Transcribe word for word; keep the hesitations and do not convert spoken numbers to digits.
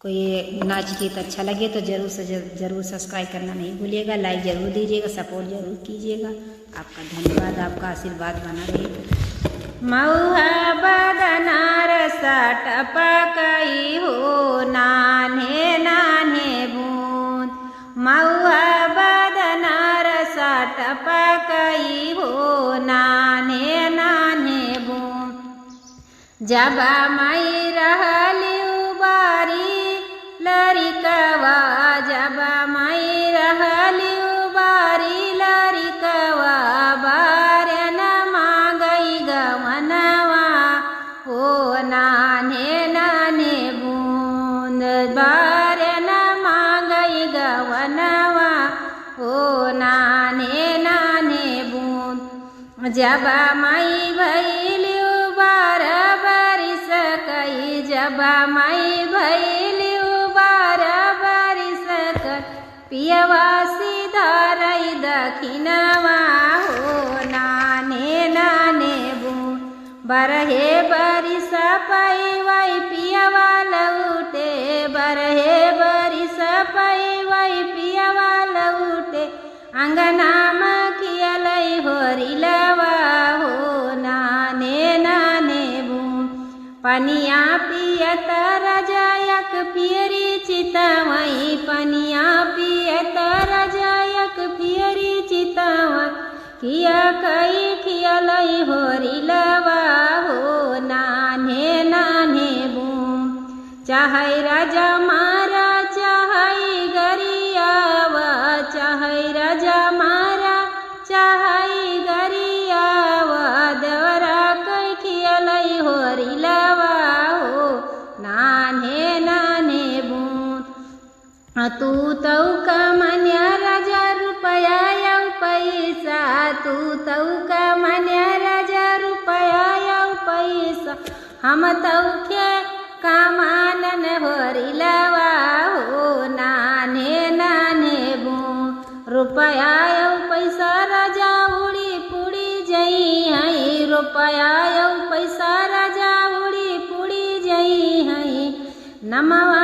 कोई नाच गीत अच्छा लगे तो जरूर से जर-, जरूर subscribe करना नहीं भूलिएगा, like जरूर दीजिएगा, support जरूर कीजिएगा। आपका धन्यवाद, आपका आशीर्वाद बना रहे। मऊहा बदनारस टपकई हो नान्हे नान्हे बूंद, मऊहा बदनारस टपकई हो नान्हे नान्हे बूंद। जब माई रहलिउ बारी लरिकवा, जब माई रहलिउ बारी लरिकवा, बारन मांगई गवनवा, ओ नान्हे नान्हे बूंद, बारन मांगई गवनवा, ओ नान्हे नान्हे बूंद। जब माई भइलिउ बारह बरिस कई, जब माई भइलिउ बारह बरिस कई, पियवा सिधारई दखिनवा हो नान्हे नान्हे बूंद। बरहे बरिस पइवई पियवा लौटे, बरहे बरिस पइवई पियवा लौटे, अंगना म खियलई होरिलवा हो नान्हे नान्हे बूंद। पनिया पियत रजायक पियरी चितवई, पनिया पियत रजायक पियरी चितवई, खिया कई खियलई होरिलवा हो नान्हे नान्हे बूंद। चाहई राजा मारा, चाहई गरियावा, चाहई राजा मारा, चाहई गरियावा, देवरा कई खियलई होरिलवा हो नान्हे नान्हे बूंद। तू तौका मन्या राजा रुपया यौ पैसा, तू तौका मन्या राजा रुपया यौ पैसा, हम तौखे कमानन होरिलवा हो नान्हे नान्हे बूंद। रुपया यौ पैसा राजा उड़ी पुड़ी जइहई, रुपया यौ पैसा राजा उड़ी पुड़ी जइहई, नमवा